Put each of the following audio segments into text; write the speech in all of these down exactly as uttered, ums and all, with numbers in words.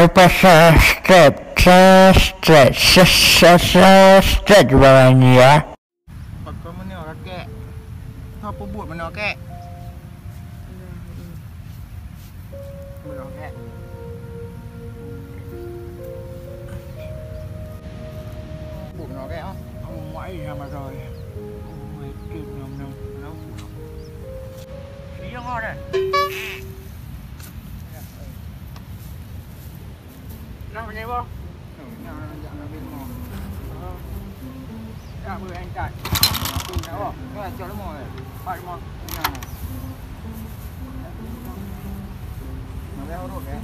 Pasal step, step, step, step, step, step, step, barang ni ya. Pakon meunoe kakek? Kau peubuet meunoe kek? Meunoe kek. Buet meunoe kek ah. Aku muai sama kau ni. Oh, itu nyom nyom. Kenapa? Iya kau dah. Nah, mana bang? Nah, jangan ambil rumah. Dah berangkat. Aku nak bang. Kau cok rumah. Empat rumah. Nah. Mana urut ya?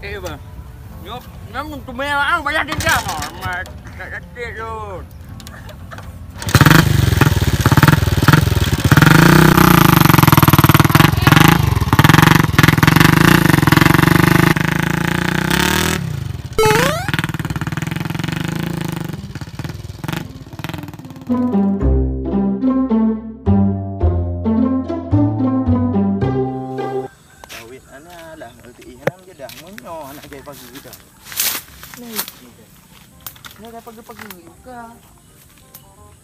Eh, bang. Nyok, nyok, tu meh, ah, banyak dendam. Mat, tak cantik tu. Kawin anak lah, ngerti hana jadah, meunyoe anak jai pagi kita. Nah, itu dah. Nah, dah pagi-pagi juga.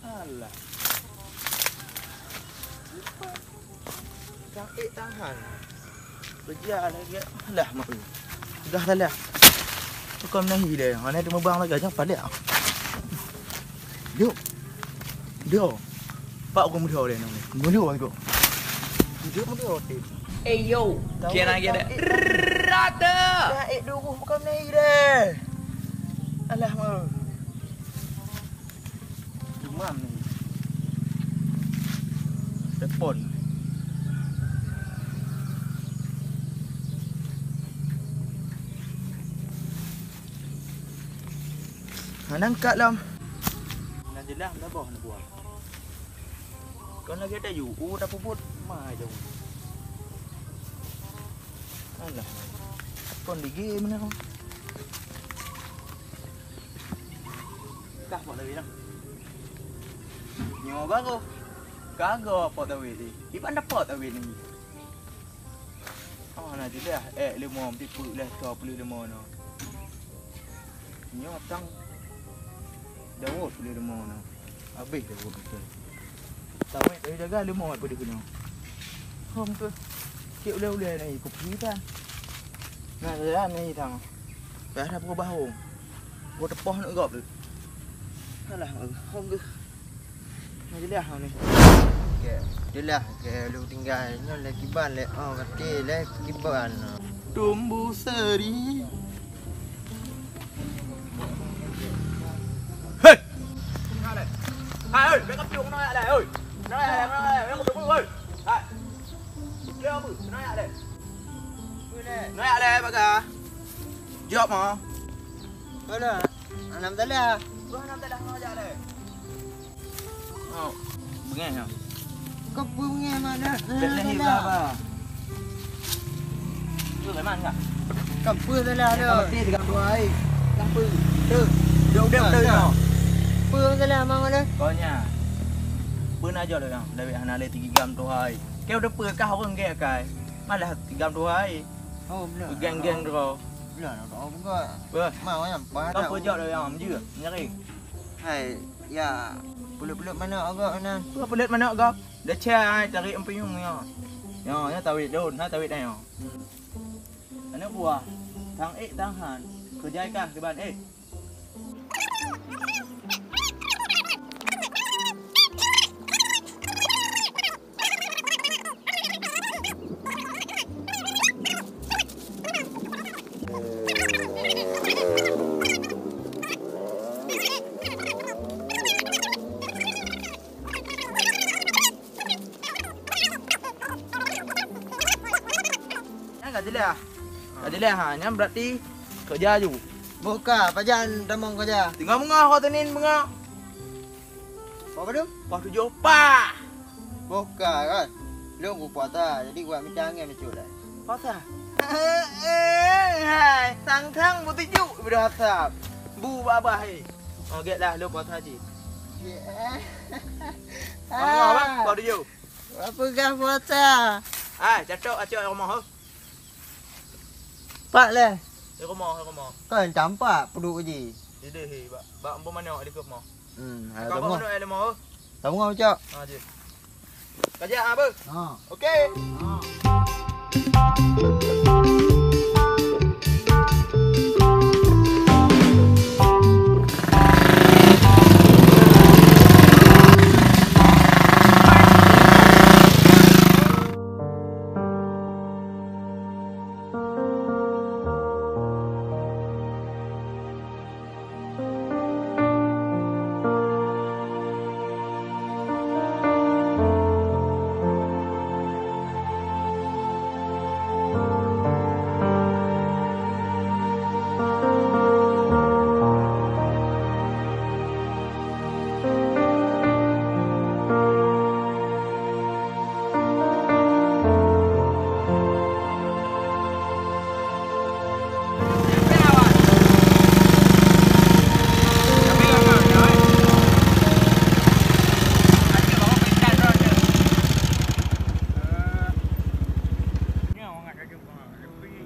Alah. Sakit tahan. Kerja lagi. Alah, mak. Sudah salah. Tukang nahi deh. Mana tu mebang lagi, jangan paling. Duk. Duk. Pak aku mudah deh nang. Mudah aku. Duk mudah deh. Eh, yo. Tahu Kian lagi tak? Rata. Sakit dulu bukan nahi deh. Alah, mak. Cuma ni. Telepon. Hana angkat lom. Hana jeulaih, hana boh, hana buah. Kon lagèe tayue, oh, tapeubuet ma jauh. Alah. Kon ligi meunan. Kah Pak Dawid lah. Nyoe baru. Kago Pak Dawid ni. Iban dapat Dawid ni. Oh, na jeulaih, eh, leumo, tipeue leh, dua puluh leumo nyoe. Nyoe tang Daud peuleumô nyoe. Habéh Daud beutôi. Tawét lagèe jaga leumo peudeuh nyoe. Hom keuh. Cit ulèe-ulèe na ikup hitan. Na, na hitan. Payah na peubahu. Gua teupôh aneuk gob tu. Alah, hom keuh. Nah, jeulaih ni. Okey, jeulaih ke lu tinggai nyoe lé kiban lé, oh, kati lé kiban. Tumbuh seri. Hei! Hai, oi, bèk keupiôh keunoe ayat lé, oi. Keunoe ayat lé, keunoe ayat lé, bèk keupiôh, oi. Hai. Keunoe ayat lé. Keunoe ayat lé, bagah. Jaweueb ma. Keunoe. Anam talah. Keunoe anam talah, keunoe ayat lé. Oh, beungèh nyoe. Ka peue beungèh mak dah? Bèk lé hibah ba. Tu memang enggak? Ka peue salah dah? Ka mati tiga puluh hai. Ka peue? Tu. Dok dok tu nyoe. Peue salah mak dah? Kau nya. Peue na jok lé nyoe? Lawét hana lé tiga gram tu hai. Keu udah peue kah ureueng gèt akai? Malah tiga gram tu hai. Oh, beuna. Geng-geng droe. Beuna, oh, buka. Beuh. Mau nyang pahat. Kau peue jok lé nyoe, meujeuet, nyaring. Hai, ya, peuleut-peuleut manok agak na. Peue peuleut manok agak? Desya ai tarék meupinyueng nyoe. Nyoe, nyoe tawét lôn, na tawét nyoe. Aneuk buah, tang ék tang han, keujai kah kiban ék. Nyan ka jeulaih. Ka jeulaih ha, nyan berarti keureuja ju. Boh ka, pajan tamong keureuja? Tinggai beungoh, ho teunin beungoh. Poh padum? Poh tujoh pah. Boh ka kan? Lôn kupuasa, jadi kubuat mita angén bacut lah. Puasa? Eh, eh, hai, sang-sang beutujuk ibadah asab. Bu babah, eh. Oh, gét lah, lôn puasa cit. Ya. Allah, abang, Ah. Kau tuju. Peugah puasa. Hai, catok acok rumoh, oh. Pat lé. Di rumoh, di rumoh. Kan campak peuduek ji. Di deh, bak, bak empu manok di rumoh. Hmm, ha, Kau tunggu. Manok di rumoh, oh. Tunggu, Cok. Ha, je. Kajak, ha, beuh? Ha. Okey. Ha.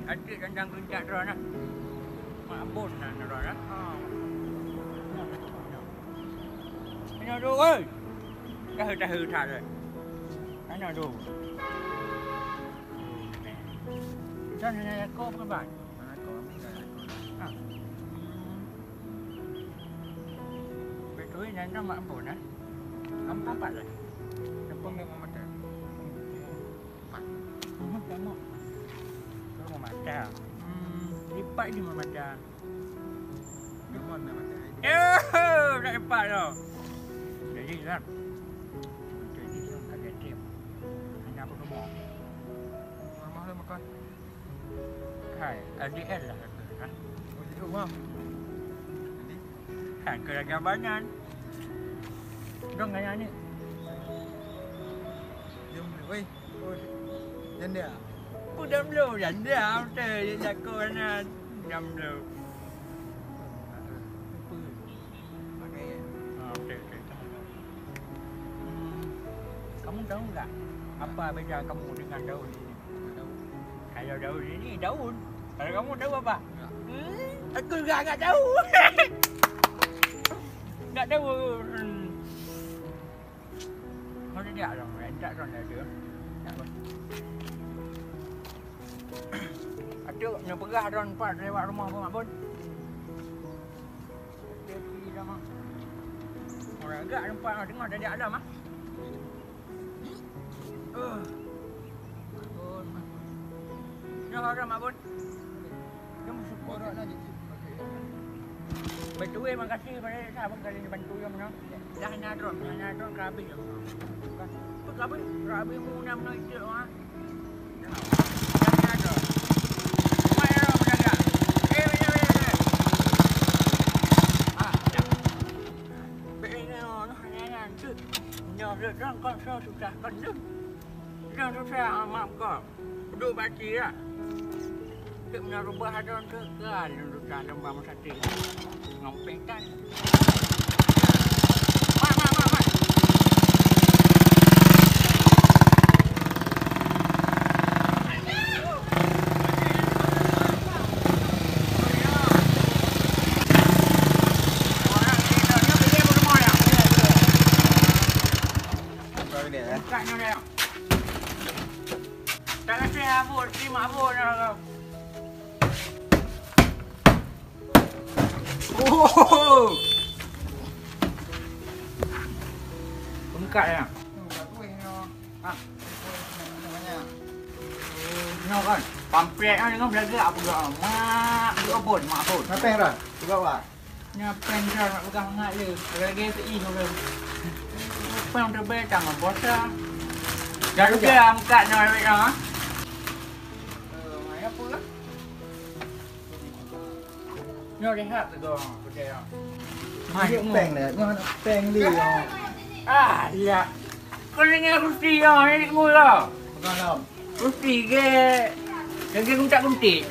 Atik dan dang keuncak droe nah. Mak Abon nan droe nah. Ha. Nyoe dua, oi. Tahu-tahu that, oi. Nyoe dua. Kan hana lakoe apa ban? Hana lakoe, kami enggak lakoe. Ha. Betul, nyan mak Abon, eh? Kampung pat lah. Kampung memang mata. Pat. Kamu, kamu. Kamu mata. Hmm, lipat je mata. Kamu nak mata. Eh, tak lipat tau. Jadi kan. Jadi kan tak ada tim. Hanya apa kamu? Mama lah makan. Hai, L D R lah kata, ha? Oh, jadi, oh, maaf. Jadi? Hai, keuragan banan. Dong kaya ni. Dia boleh, oi. Oh, janda. Peue janda? Janda, betul. Dia jago banan. Janda. Apa? Pakai, ya? Ah, betul, betul. Hmm, kamu tahu nggak apa beda kamu dengan daun ini? Kalau daun ini daun, kalau kamu tahu apa? Hmm, aku juga nggak tahu. Nggak tahu. Hmm. Kau tidak dong, rentak dong dah tu. Tak apa. Atuk, nyoe peugah dong empat lewat rumah Abang Abon. Tapi dah mah. Orang agak nampak tengah dari alam ah. Uh. Dah orang Abon. Dia bersyukur. Betul, makasih pada siapa kali ni bantu yang mana. Dah nyadron, dah nyadron ke habis. Apa ke habis? Ke habis mu enam enam itu ah. Dah nyadron. Mai dah berjaga. Eh, berjaga, berjaga. Ah, dah. Bek ini oh, nah, nah, nah, tu. Nyoh, dah, dah, kau susah kan tu. Dah susah amat kau. Duek bak sie lah. Keu meunyoe reubah droe keu, keu lôn duek lôn bak meusaté. Ngon péng kan. Mat, mat, mat, mat. Buka nyoe dah. Tak rasa abot, terima abot dah kau. Oh. Bengkak ya. Ha. Nyoe kan, pampret nyoe dengan belagak apa gak. Mak, dia abon, mak abon. Ngapain, Ran? Juga, Wak. Nyoe péng droe nak peugah mangat le. Lagèe keu ih ureueng. Péng teubée tangan bosa. Dah lagèe angkat nyoe awet nyoe, ha? Eh, maya pula. Nyoe lihat tu dong, peudeh nyoe. Hai, péng dah. Nyoe nak péng dia. Ah, iya. Kau ni ngai rusi nyoe, ni mula. Malam. Putih ke? Lagi guntak-guntik.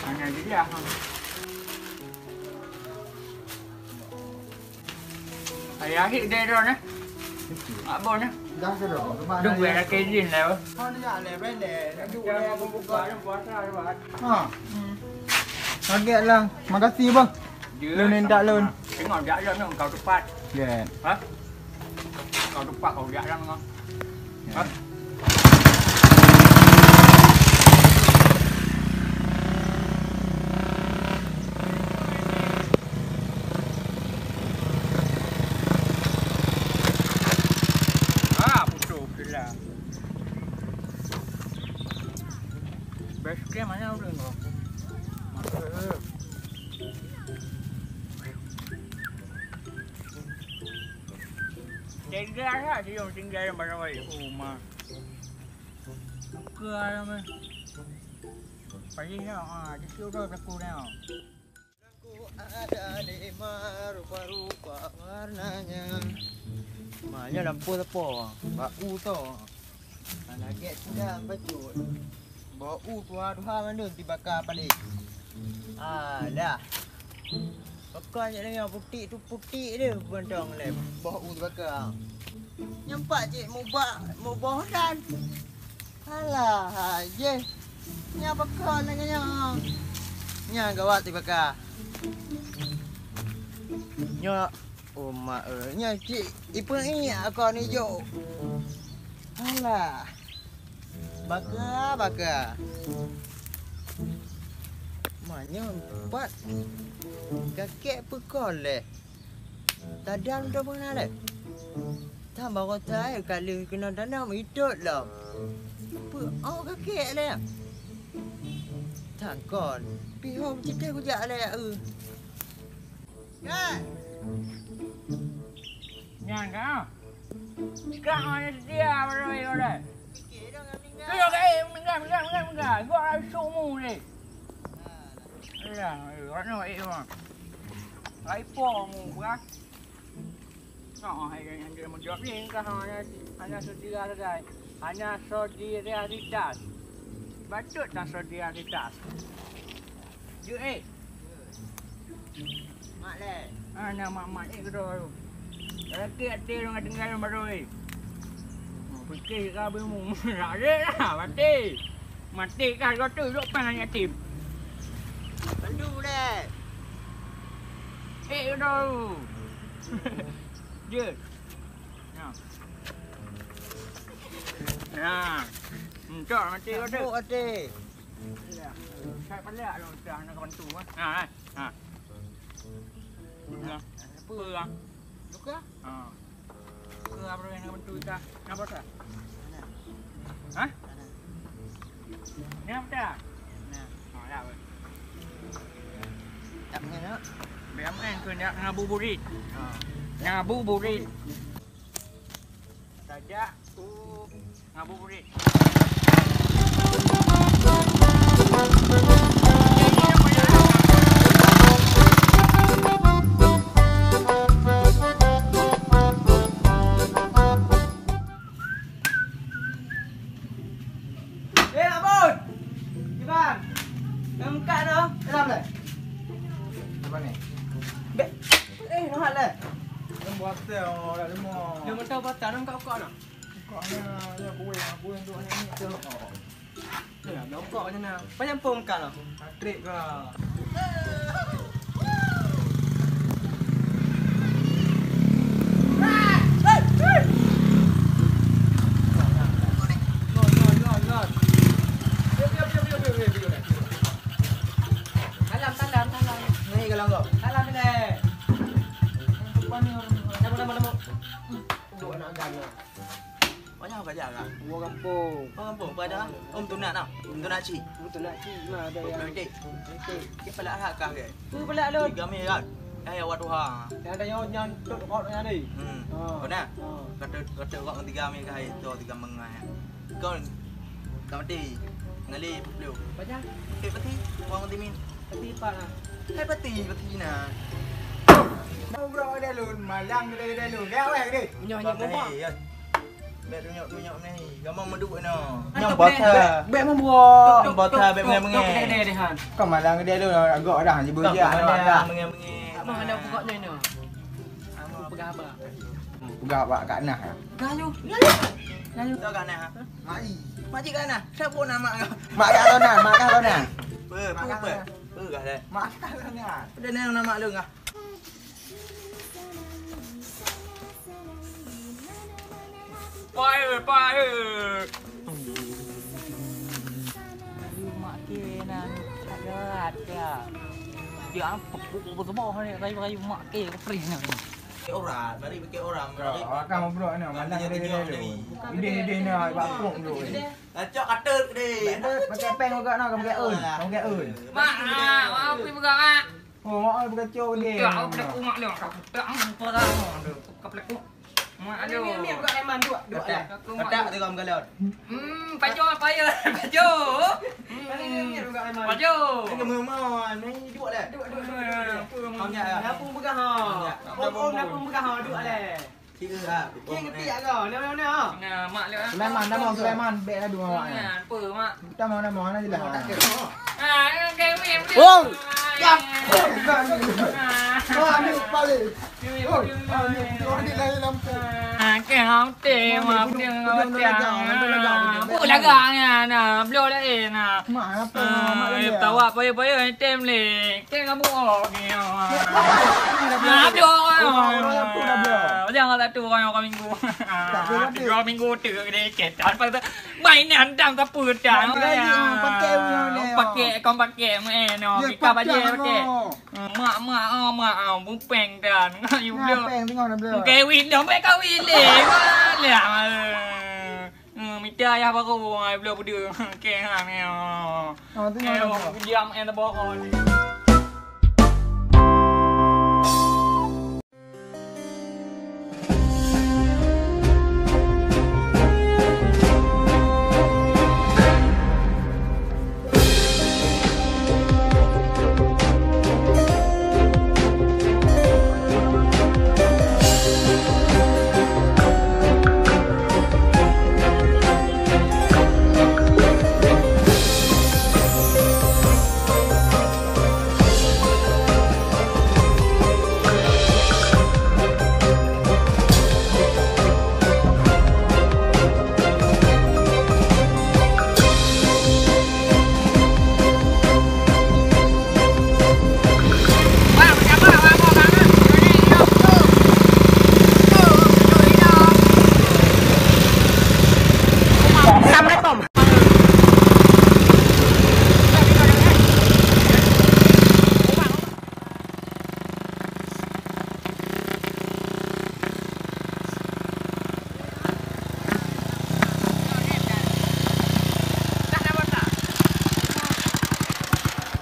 Hana dia. Ayah hik deh dah nah. Abon nah. Dah ke dah? Dong gue ada kezin lah. Oh, ni nak le, le. Nak duduk le, aku buka. Puasa lewat. Ha. Hmm. Lagak lah. Makasih, bang. Lôn indak lôn. Tengok jak lôn kau tepat. Ya. Ha? Kau tepat kau jak lôn kau. Ha? Ah, putus pula. Base camp mana orang kau? Tinggal lah, dia tinggal barang baik rumah. Buka lah meh. Payah lah, ha, dia suruh aku dah. Aku ada lima rupa-rupa warnanya. Mana lampu siapa? Bak u tu. Anak gek sudah bacut. Bak u tuha-tuha mandum dibakar paling. Alah. Pakon jak lagèe putik tu putik dia bantong lé. Boh u teubaka. Nyang pat cit mubak, muboh dan. Alah, jeh. Nya pakon lagèe nyoe. Nya gawat teubaka. Nyoe umak, eh, nya cit ipeuiek kon ijo. Alah. Baka, baka. Manyang pat. Kakek peukon lé. Tadam tu pernah lé. Tam barô tai kali kena tanam itot lah. Peu oh kakek lé. Tangkon. Pihom citeh kujak lé, eh. Kan? Nyan ka. Ka hana setia baru ai orang. Kau ka eh meninggal, meninggal, meninggal, meninggal. Gua ai sumu ni. Ya, orang nak eh orang. Ai po mu beras. Oh, hai yang dia menjawab ni ka hana hana setia sagai. Hana solidaritas. Patut tak solidaritas. Jeuet eh. Mak lé. Ah, na mak-mak eh keudroe tu. Laki até orang tinggal baru eh. Oh, fikir ka bimu. Nak lé lah, mati. Mati kan kau tu duduk pan yatim. Bantu lé. Eh keudroe tu. Jeuet. Nah. Nah. Hmm, cok mati kau tu. Sambut até. Ya. Saya pala kalau dah nak bantu ah. Ha, eh. Ha. Nah. Apa ah? Luka? Ha. Ke apa yang nak bantu kita? Kenapa tak? Ha? Ni apa tak? Nah. Ha, ya. Tak mengenal. B M N ke nak ngabuburit? Ha. Ngabuburit. Tajak u ngabuburit. Eh, Abon! Iban! Nang muka tu, dalam le. Apa ni? Bek. Eh, nang hat le. Nang buat teh, oh, dah lima. Dia mentau patah, nang kau kau nak. Kau ni, ya, kue, kue tu, ni, ni, tu. Ya, jongkok macam mana? Apa yang pom kau? Patrick kau. Salam, salam, salam. Ni kalau kau. Salam, salam. Nama, nama, nama. Duduk anak agama. Banyak kerja kan? Dua kampung. Dua kampung, apa ada? Om tu nak tau. Om tu nak cik. Om tu nak cik. Mah ada yang. Okey. Okey. Dia pelak hak kah ke? Tu pelak lon. Tiga mil kan? Eh, awak tuha. Yang ada nyawa nyan tu kok yang ada. Hmm. Ha. Kau nak? Ha. Kata kata kau tiga mil kah itu tiga mengai. Kau tak mati. Ngali puluh. Banyak. Eh, peti. Uang timin. Peti pak lah. Eh, peti, peti nak. Mau berapa dah lun? Malang kita dah lun. Dah weh ni. Nyoh nyoh. Bèk tunyok-tunyok meunan. Gampang meuduek nyoe. Nyang bata. Bèk, bèk meubuet. Nyang bata, bèk mengeng-mengeng. Kau malang dia tu, agak dah, jibeujiak, agak dah. Mengeng-mengeng. Mak ada pokok nyoe. Aku peugah haba. Peugah haba kat nah. Gayu. Gayu. Gayu. Tahu kat nah? Mari. Makcik kat nah. Siapa nama kau? Mak kau nah, mak kau nah. Apa, apa, apa? Apa kau dah? Mak kau nah. Udah nang nama lu ngah. Pai, pai. Kayu mak ke nan agak ya. Dia apa pokok semua ni kayu-kayu mak ke kepring ni. Orang, mari pakai orang. Kau akan ngobrol ni, malah dia dia dia. Ide ide ni bak prok dulu. Lacak kata deh. Pakai peng juga nak pakai un, pakai un. Mak, ah, mak pergi pegang mak. Oh, mak ai beukacau deh. Kau pelaku mak lé, kau tak apa dah. Kau pelaku. Mak aduh. Ni ni bukan Aiman dua, dua lah. Kau tak tengok galon. Hmm, pajo apa ya? Pajo. Ni ni bukan Aiman. Pajo. Ni kemauan, ni dua lah. Dua dua dua. Apa mak? Apa pegang ha? Oh, oh, apa pegang ha dua lah. Sulaiman, nama Sulaiman, bèk adu awak nyan. Nama, nama, nama jelas. Oh, ya. Oh, ni paling. Oh, ni, ni lain lampu. Apa lagak nyan? Bloe laén. Mak, apa? Mak, tawak payah-payah tem lé. Keng kamu oh ni. Aduh. Orang, orang apa dah bloe? Jangan satu orang orang minggu. Dua minggu tu kena chat. Tanpa tu mainan dang tak apa dah. Pakai ni. Pakai kau pakai main no. Kita baje pakai. Mak mak oh mak oh bupeng dan. You bloe. Peng tengok dah bloe. Kawin dah baik kawin lé. Lah. Hmm, mita ayah baru, ai bloe peudeuh. Okey, ha ni. Oh, tu eh, mana? Diam eh tebok.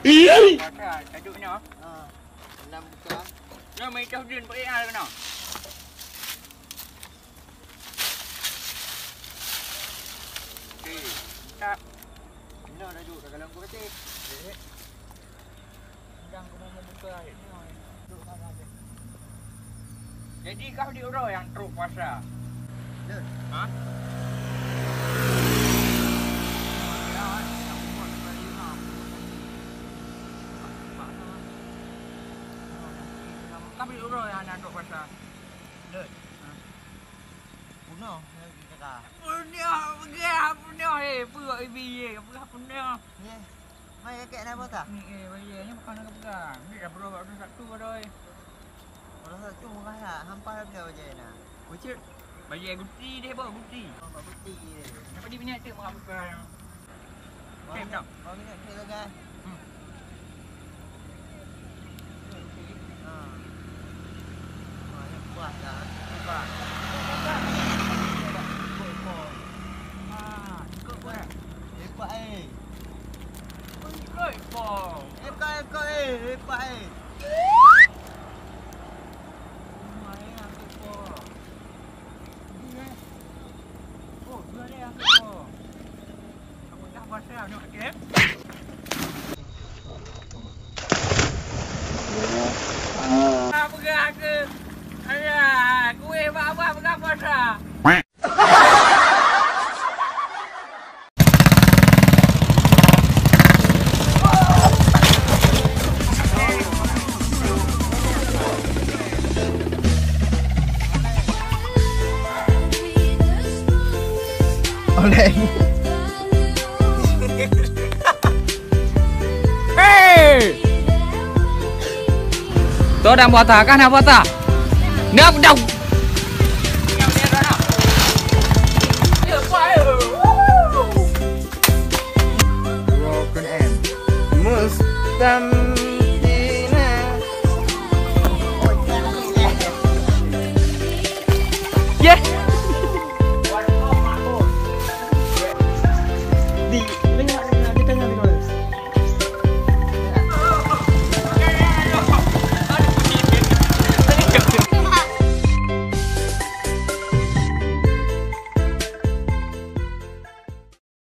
Iyai. Tajuk nyoe. Ha. Enam buka. Nyoe mai cah dun pakai hal kena. Okey. Tak. Ina tajuk dah kalau aku kata. Dang kena membuka ayat ni. Jadi kau di uroe nyang trok puasa? Lôn. Ha? Kau di uroe nyang trok puasa? Lôn. Ha? Bunoh lagèe kata. Bunoh, peugah bunoh, eh, peue ibi, eh, peugah bunoh. Yeh. Mai kakek na bota? Ni, eh, bayar ni bukan nak pegang. Ni dah berubah tu satu dah, eh. Orang satu murah lah, hampa dah bela bajai na. Kucing. Bayar guti deh, bawa guti. Oh, bawa guti deh. Kenapa dia punya tu murah bukan? Okey, tak. Bang ingat cek lagi. Hmm. Ha. Ha, yang kuat dah. Kuat. Kuat, kuat. Ha, ikut kuat. Lepak, eh. Ikut, ikut. Lepak, lepak, eh. Lepak, eh. Rumah, eh, ikut kuat. Ni, eh. Oh, dua ni, ikut kuat. Ah, peugah ke? Alah, kueh bak abah peugah puasa. Hei! Toh dan buata, kan buata? Dah, dah. Mustamdina. Yeah. Di